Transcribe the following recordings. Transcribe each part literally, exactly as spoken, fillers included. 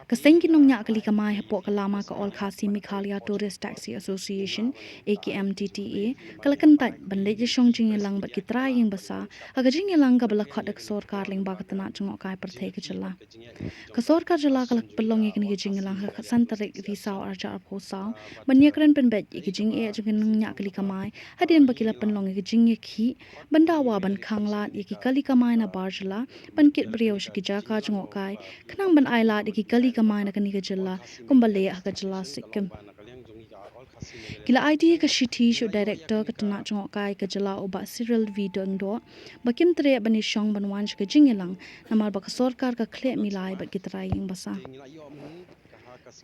Ka seng ki nongñiah kali kamai hapoh ka lama ka All Khasi Meghalaya Tourist Taxi Association, A K M T T A, ka la kyntait ban leit ïashong jingïalang bad ki trai ïing basa ha ka jingïalang kaba la khot da ka sorkar lyngba ka tnat jngohkai pyrthei ka jylla. Ka sorkar jylla ka la pynlong ïa kane ka jingïalang ha ka khatsan tarik Risaw arhajar arphew saw ban ïakren pynbeit ïa ka jingeh jong ki nongñiah kali kamai hadien ba ki la pynlong ïa ka jingïakhih ban dawa ban khang lad ïa ki kali kamai na bar jylla ban kit briew sha ki jaka jngohkai khnang ban ai lad ïa ki kali kamai na kane ka jylla kumba leh ha ka jylla Sikkim. Ki la aiti ïa ka shithi sha u director ka tnat jngohkai ka jylla u Bah Cyril V Diengdoh ba kim treh ban ïashong ban wan sha ka jingïalang namar ba ka sorkar ka khleh milai bad ki trai ïing basa.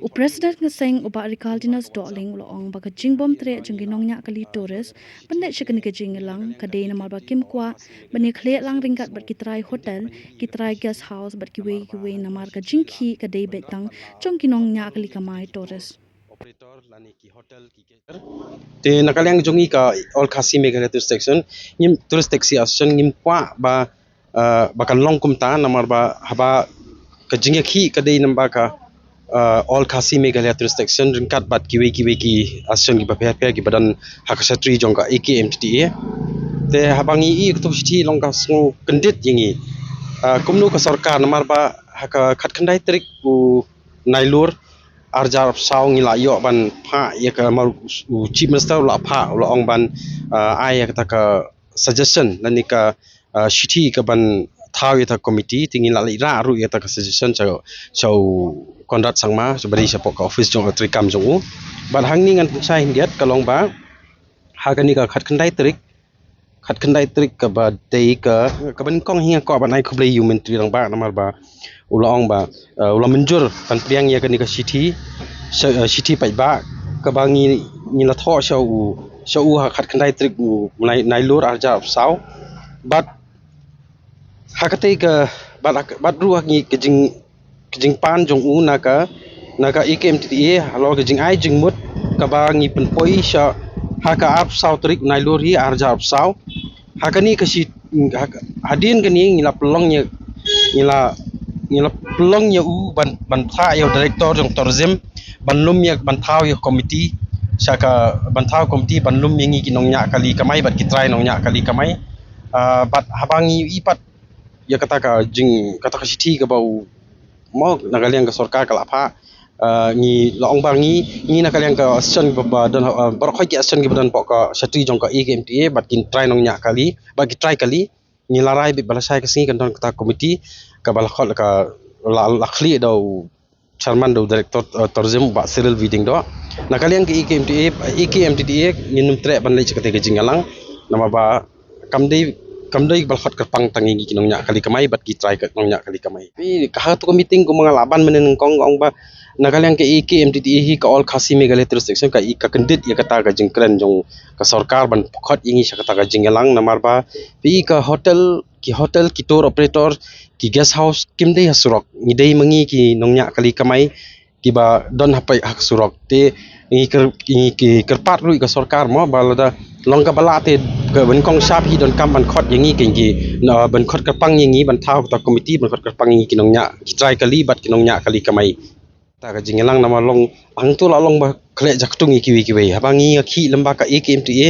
U President ka seng u Bah Ricaldinus Dohling u la ong ba ka jingbym treh jong ki nongñiah kali tourist ban leit sha kane ka jingïalang ka dei namar ba kim kwah ban ïakhleh lang ryngkat bad ki trai hotel, ki trai guest house bad kiwei kiwei namar ka jingkhih ka dei beit tang jong ki nongñiah kali kamai tourist. Te na ka liang jong ngi ka All Khasi Meghalaya Tourist Section, ngim, Tourist Taxi Association, ngim kwah ba, ah, ba kan long kumta namar ba haba ka jingïakhih ka dei namar ba ka, ah, All Khasi Meghalaya Tourist Section ryngkat bad kiwei kiwei ki association kiba pher pher kiba don ha ka shatri jong ka A K M T T A. Te haba ngi i katto shithi long ka sngew kyndit ïa ngi. Ah, kumno ka sorkar namar ba ha ka khatkhyndai tarik u Nailur arhajar arphew saw ngi la ïoh ban phah ïa ka mar u Chief Minister u la phah u la ong ban, ah, ai ïa kata ka suggestion lane ka, ah, shithi ka ban thaw ïa kata ka committee te ngi la leit rah ruh ïa kata ka suggestion sha, sha u Conrad Sangma sha ba dei shapoh ka office jong u treikam jong u. Bad hangne ngan pynshai khyndiat ka long ba ha kane ka khatkhyndai tarik khatkhyndai tarik kaba dei ka, kaba nyngkong hi nga kwah ban ai khublei ïa u Myntri Rangbah namar ba u la ong ba, eh, u la mynjur ban pdiang ïa kane ka shithi, sha, eh, shithi paidbah kaba ngi, ngi la thoh sha u, sha u ha khatkhyndai tarik u Nai, Nailur arhajar arphew saw. Bad ha katei ka, bad, bad ruh ha ngi ka jing ka jingpan jong u na ka, na ka A K M T T A halor ka jingai jingmut kaba ngi pynpoi sha ha ka arphew saw tarik Nailur hi arhajar arphew saw. Ha kane ka shi, ha, hadien kane ngi la pynlong ïa, ngi la, ngi la pynlong ïa u ban, ban phah ïa u director jong tourism ban lum ïa, ban thaw ïa committee sha ka, ban thaw committee ban lum ïa ngi ki nongñiah kali kamai bad ki trai nongñiah kali kamai. Ah, bad haba ngi i pat ïa kata ka jing, kata ka shithi kaba u mo na ka liang ka sorkar ka la phah, ah, ngi la ong ba ngi, ngi na ka liang ka association ba, ba don, ah, baroh khoit ki association kiba don hapoh ka shatri jong ka A K M T T A bad ki trai nongñiah kali bad ki trai kali. Ngi la rai beit ba lashai ka sngi kan don kata ka committee kaba la khot ka, la, la khlieh da u chairman da u director, eh, tourism u Bah Cyril V Diengdoh. Na ka liang ka A K M T T A, A K M T T A ngin ym treh ban leit sha katei ka jingïalang namar ba kam dei, kam dei ba la khot kyrpang tang ïa ngi ki nongñiah kali kamai bad ki trai ka nongñiah kali kamai. Phi, ha kato ka meeting kumba nga la ban mynne nyngkong nga ong ba na ka liang ka A K M T T A hi ka All Khasi Meghalaya Tourist Section ka i ka kyndit ïa kata ka jingkren jong ka sorkar ban khot ïa ngi sha kata ka jingïalang namar ba phi, ka hotel, ki hotel, ki tour operator, ki guest house kim dei ha surok. Ngi dei ma ngi ki nongñiah kali kamai kiba don hapoh ha surok. Te ngi kyr, ngi ki kyrpad ruh ïa ka sorkar mo ba lada long kaba lah te ka ban kong shap hi donkam ban khot ïa ngi ki, ki, na, ban khot kyrpang ïa ngi ban thaw kata committee ban khot kyrpang ïa ngi ki nongñiah, ki trai kali bad ki nongñiah kali kamai. Kata ka jingïalang namar long hangto la long ba khleh jaktung ïa kiwei kiwei. Haba ngi ïakhih lem bad ka A K M T T A,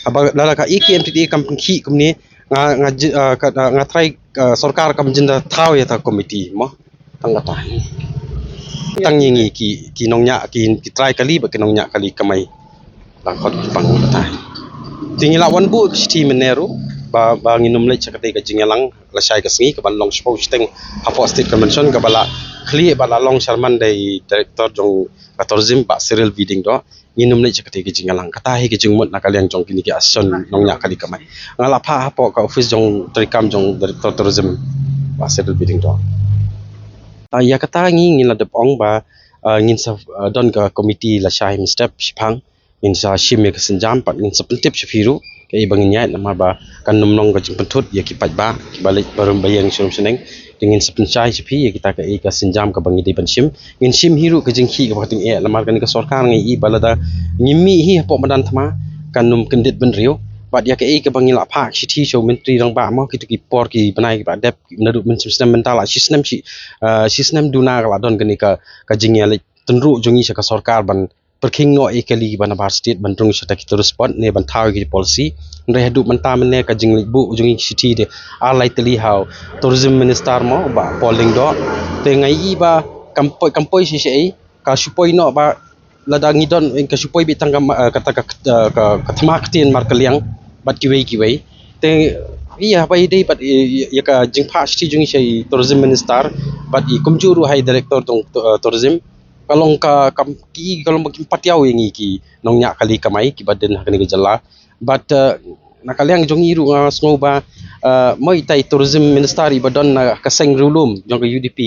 haba lada ka A K M T T A kam pynkhih kumne nga, nga ji, ah, ka, ah, nga trai, ah, sorkar kam jin da thaw ïa kata committee mo. Tang kata hi. Tang ïa ngi ki, ki nongñiah, ki, ki trai kali bad ki nongñiah kali kamai. La khot kyrpang kata hi. Te ngi la wan buh ka shithi mynne ruh ba, ba ngin ym leit sha katei ka jingïalang lashai ka sngi kaban long shiphew shiteng hapoh State Convention kaba la khlieh bad la long chairman da i director jong ka tourism Bah Cyril V Diengdoh. Ngin ym leit sha katei ka jingïalang. Kata hi ka jingmut na ka liang jong kine ki association nongñiah kali kamai. Nga la phah hapoh ka office jong treikam jong director tourism Bah Cyril V Diengdoh. Ah, ïa kata ngi, ngi la dep ong ba, ah, ngin sa, ah, don ka committee lashai mynstep shiphang. Ngin sa shim ïa ka sienjam bad ngin sa pyntip sha phi ruh kaei ba ngin ïaid namar ba kan ym long ka jingpynthut ïa ki paidbah kiba leit barim ba ïeng sha rum sha neng. Te ngin sa pynshai sha phi ïa kita kaei ka sienjam kaba ngi dei ban shim. Ngin shim hi ruh ka jingkhih kaba ka tyngeh namar kane ka sorkar ngi i ba lada ngim mih hi hapoh madan thma kan ym kyndit bynriew. Bad ïa kaei kaba ngi la phah shithi sha u Myntri Rangbah mo, kito ki por ki bnai kiba la dep, naduh mynshem snem mynta la shi snem shi, ah, shi snem duna ka la don kane ka, ka jingïaleit tynruh jong ngi sha ka sorkar ban pyrkhing noh ïa ki kali kiba nabar state ban rung sha kita ki tourist spot ne ban thaw ïa ki policy. Hynrei haduh mynta mynne ka jingleit buh jong ngi ki shithi de ar lai tylli ha u Tourism Minister mo, Bah Paul Lyngdoh. Te nga ïohi ba kam poi, kam poi shisha ei, ka shu poi noh ba lada ngi don, eh, ka shu poi beit tang ka ma-, eh, kata ka, eh, ka, ka thma ktien markylliang bad kiwei kiwei. Te ïa ba ïadei bad, eh, ïa ka jingphah shithi jong ngi sha i Tourism Minister bad i kumjuh ruh ha i Director jong, eh, Tourism, ka long ka, kam, ki, ka long ba kim pat ïaw ïa ngi ki nongñiah kali kamai kiba don ha kane ka jylla. Bad, eh, na ka liang jong ngi ruh nga sngew ba, eh, mo ita i Tourism Minister iba don na ka seng riewlum jong ka U D P,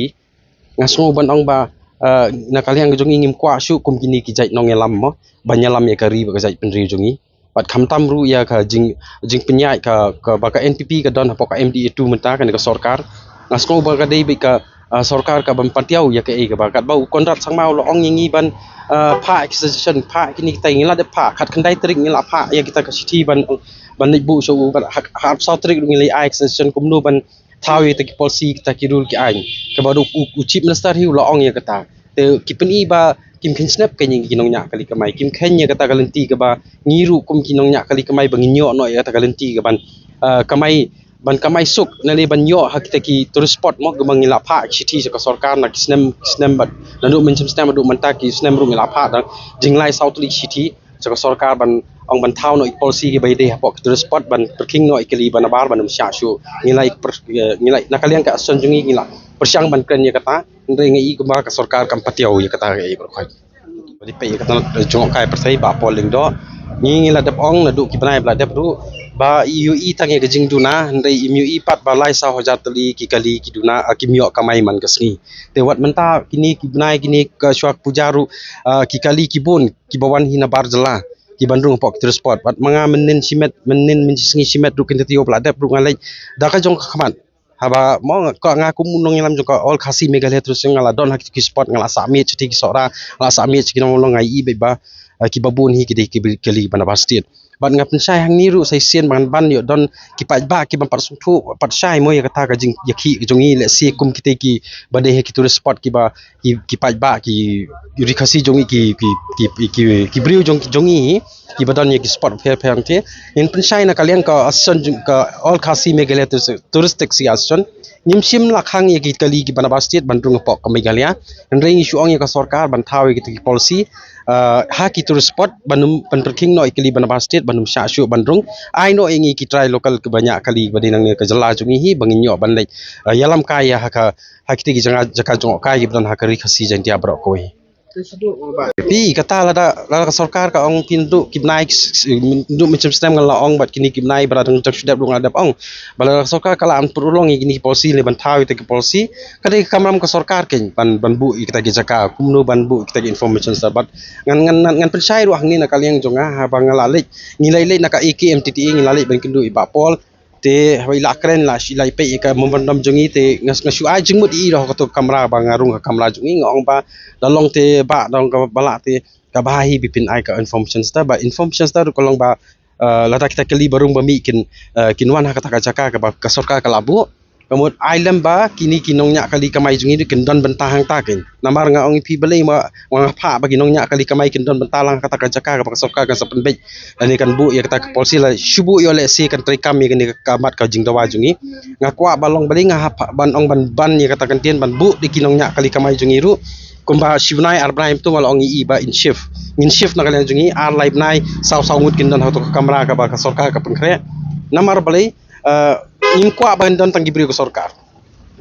nga sngew ban ong ba, eh, na ka liang jong ngi ngim kwah shuh kum kine ki jait nongïalam mo ban ïalam ïa ka ri bad ka jaitbynriew jong ngi. Bad khamtam ruh ïa ka jing, jingpynïaid ka, kaba ka N P P ka don hapoh ka M D A two mynta, kane ka sorkar. Nga sngew ba ka dei beit ka, ah, sorkar kaban pyntiaw ïa kaei kaba, katba u Conrad Sangma u la ong ïa ngi ban, ah, phah extension, phah kine kita, ngi la dep phah, khatkhyndai tarik ngi la phah ïa kita ka shithi ban, ban leit buh sha u, bad ha, ha arphew saw tarik ruh ngi la ai extension kumno ban thaw ïa kita ki policy, kita ki rule ki aiñ. Kaba ruh u, u Chief Minister hi u la ong ïa kata. Te ki pyni ba kim kheiñ snep kein ïa ki nongñiah kali kamai, kim kheiñ ïa kata ka lynti kaba ngi ruh kum ki nongñiah kali kamai ba ngin ïoh noh ïa kata ka lynti kaban, ah, kamai, ban kamai suk, nalor ban ïoh ha kita ki tourist spot mo, kaba ngi la phah shithi sha ka sorkar na ki snem, ki snem bad naduh mynshem snem haduh mynta ki snem ruh ngi la phah da jinglai saw tylli ki shithi sha ka sorkar ban ong ban thaw noh ïa ki policy kiba ïadei hapoh ki tourist spot ban pyrkhing noh ïa ki kali ba nabar ban ym shah shuh. Ngi la ïa per-, eh, ngi la ïa, na ka liang ka association jong ngi ngi la pyrshang ban kren ïa kata, hynrei nga i kumba ka sorkar kam pat ïaw ïa kata kaei baroh khoit. Ba dei peit ïa kata jngohkai pyrthei Bah Paul Lyngdoh. Ngi ngi la dep ong naduh ki bnai ba la dep ruh ba ïohi tang ïa ka jingduna, hynrei im ïohi pat ba lai saw hajar tylli ki kali ki duna, ah, kim ïoh kamai man ka sngi. Te wat mynta kine ki bnai kine ka shuwa ka puja ruh, ah, ki kali ki bun kiba wan hi nabar jylla kiban rung hapoh ki tourist spot. Bad ma nga mynnin shimet, mynnin mynshisngi shimet ruh kin, te ïoh ba la dep ruh nga leit da ka jong ka khmat. Haba mo nga, ka, nga kum u nongïalam jong ka All Khasi Meghalaya Tourism nga la don ha ki, ki spot, nga la sah miet sha ki Sohra, nga la sah miet sha ki nong, nga i beit ba, ah, kiba bun hi ki dei ki kali ba nabar state. Bad nga pynshai hangne ruh sa shisien ban, ban ïoh don ki paidbah kiban pat sngewthuh pat shai mo ïa kata ka jingïakhih jong ngi, lehse kum kita kiba dei ha ki tourist spot kiba ki, ki paidbah ki, ki ri Khasi jong ngi ki, ki, ki, ki, ki briew jong, jong ngi kiba don ïa ki spot pher pher te. Ngin pynshai na ka liang ka association jong ka All Khasi Meghalaya Tourist, Tourist Taxi Association. Ngim shym la khang ïa ki kali kiba nabar state ban rung hapoh ka Meghalaya. Hynrei ngi shu ong ïa ka sorkar ban thaw ïa kita ki policy, ah, ha ki tourist spot ban ym, ban pyrkhing noh ïa ki kali ba nabar state ban ym shah shuh ban rung. Ai noh ïa ngi ki trai local kiba ñiah kali kiba dei nangne ka jylla jong ngi hi ba ngin ïoh ban leit, ah, ïalam kai ïa ha ka, ha kita ki jaka, jaka jngohkai kiba don ha ka ri Khasi Jaiñtia baroh kawei. Phi, kata lada, lada ka sorkar ka ong phi naduh ki bnai, naduh mynshem snem nga la ong bad kine ki bnai ba la dang jop shu dep ruh nga la dep ong. Ba lada ka sorkar ka la an pynurlong ïa kine ki policy ne ban thaw ïa kita ki policy, ka dei ka kamram ka sorkar kein ban, ban buh ïa kita ki jaka, kumno ban buh ïa kita ki information centre. Bad ngan, ngan, ngan, ngan pynshai ruh hangne na ka liang jong nga, haba nga la leit, ngi la leit na ka A K M T T A, ngi la leit ban kynduh i Bah Paul. Te haba i la kren, la shi, la peit ïa ka memorandum jong ngi, te nga, nga shu ai jingmut ïa i ruh ha kato ka kamra ba nga rung ha ka kamra jong ngi, nga ong ba da long te ba, da long kaba lah te kaba ha hi ba phin ai ka information centre, ba information centre ruh ka long ba, eh, lada kita ki kali ba rung ba mih kin, eh, kin wan ha kata ka jaka kaba ka sorkar ka la buh. Ka mut ai lem ba kine ki nongñiah kali kamai jong ngi ruh kin don bynta hangta kein. Namar nga ong ïa phi balei ma, ma nga phah ba ki nongñiah kali kamai kin don bynta lang ha kata ka jaka kaba ka sorkar kan sa pynbeit lane kan buh ïa kata ka policy, la shu buh ïoh lehse kan treikam ïa kane ka mat ka jingdawa jong ngi. Nga kwah ba long balei nga hap ban ong ban ban ïa kata ka ktien ban buh da ki nongñiah kali kamai jong ngi ruh. Kumba shi bnai ar bnai mynta nga la ong ïa i ba in shift. Ngin shift na ka liang jong ngi, ar lai bnai, saw saw ngut kin don ha kato ka kamra kaba ka sorkar ka pynkhreh. Namar balei, eh, ngim kwah ba ngin don tang ki briew ka sorkar.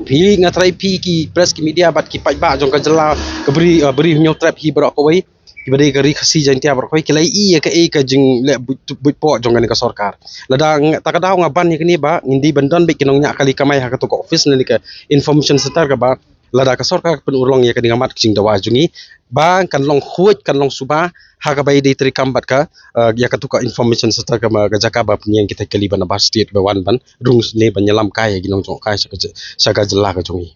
Phi, nga tharai phi ki press, ki media bad ki paidbah jong ka jylla, ka Bri, eh, Bri Hynñiewtrep hi baroh kawei, kiba dei ka ri Khasi Jaiñtia baroh kawei, ki la ïohi ïa kaei ka jingleh buit, buit poh jong kane ka sorkar. Lada nga, ta ka daw nga ban ïa kane ba ngin dei ban don beit ki nongñiah kali kamai ha kato ka office ne ka information centre kaba lada ka sorkar ka pynurlong ïa kane ka mat ka jingdawa jong ngi ba kan long khuid, kan long suba ha kaba ïadei treikam bad ka, eh, ïa kato ka information centre kaba, ka jaka ba pynïeng kita ki kali ba nabar state ba wan ban rung ne ban ïalam kai ïa ki nongjngohkai sha ka, sha ka jylla ka jong ngi.